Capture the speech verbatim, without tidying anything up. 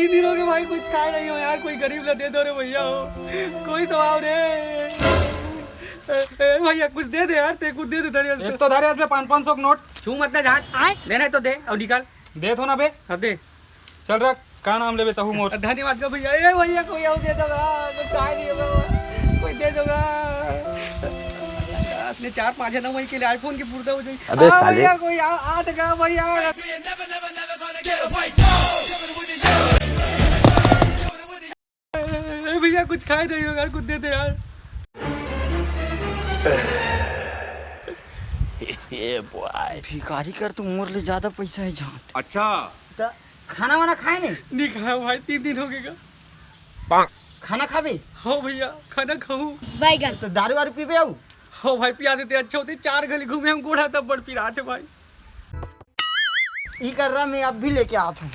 तीन दिन हो गए भाई, कुछ खाए नहीं हो यार, कोई गरीब ला दे दो रे भैया हो, कोई तो आओ रे। ए, ए, भैया कुछ दे दे यार, ते कुछ दे दे धरे। एक तो धरे इसमें पाँच पाँच सौ के नोट। छू मत ना जहाँ, देना है तो दे और निकाल। दे तो ना बे। अब दे। चल रख, का नाम लेबे तहू मोर। धन्यवाद का भैया। ए भैया कोई आओ दे दो ना, कुछ खाए नहीं होगा, कोई दे दो ना। इसने चार पाँच है ना, वहीं के लिए iPhone की पुर्दा हो जाएगी। अबे आ साले। भैया कोई आ, आ तो गया भैया। ए भैया कुछ खाए नहीं हो यार, कुछ दे दे यार। भिखारी कर तू मोर ले ज्यादा पैसा है झांट। अच्छा। त खाना वाना खाए नहीं? नहीं खाया भाई, तीन दिन हो गए का। खाना खाबे? हो भैया, खाना खाऊं। बैगन। तो दारू वारू पीबे आऊ? हो भाई, पिया देते अच्छा होते, चार गली घूमे हम गोड़ा तब बड़ पिराते भाई। ई कर रहा, मैं अब भी लेके आता हूँ।